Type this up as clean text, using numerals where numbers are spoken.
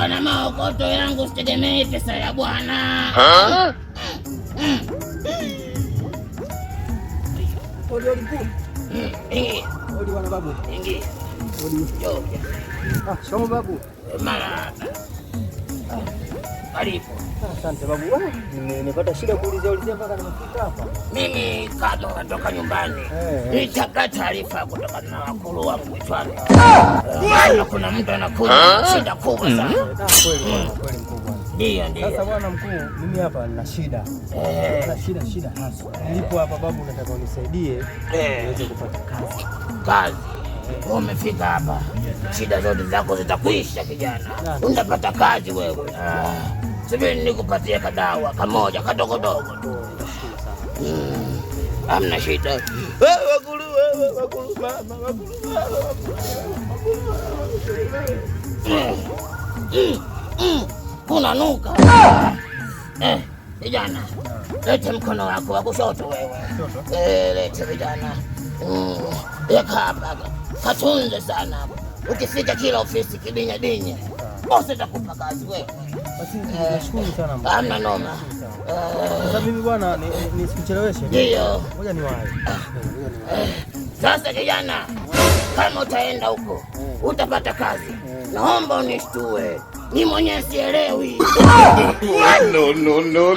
Natoka na maokoto yangu, sitegemei pesa ya bwana. Odi, odi mkuu. Ingia, Odi bwana babu. Ingia. Odi. Njoo. Ah, shikamoo babu. Marahaba. Karibu. Asante babu. Ah, nimepata shida kuulizia ulizia mpaka nimefika hapa. Mimi kabla natoka nyumbani nitaka taarifa kutoka na wakulu wangu kichwani. Kuna mtu anakuja shida kubwa sana. Ah, kweli bwana, kweli mkuu bwana. Ndio, Sasa ndio. bwana mkuu, mimi hapa nina shida. Nina shida shida hasa. Nilipo hapa babu, nataka unisaidie niweze kupata kazi. Kazi. Umefika hapa, shida zote zako zitakwisha kijana, utapata kazi wewe. Ah, subiri nikupatie kadawa kamoja kadogodogo tu. Nashukuru sana. Hamna shida. Wewe wakulu, wewe wakulu, mama, wakulu, mama, wakulu, wakulu. Kuna nuka. Vijana, lete mkono wako wa kushoto wewe. Kushoto? Lete vijana. Weka hapa. Katunze sana. Ukifika kila ofisi kidinya dinya. Bosi atakupa kazi wewe. Basi nashukuru sana mkuu. Hamna noma. Sasa mimi bwana nisikucheleweshe. Ndio. Ngoja niwahi. Ngoja niwahi. Sasa kijana, kama utaenda huko utapata kazi. Naomba unishtue. Ni mwenyewe sielewi. No, no, no, no.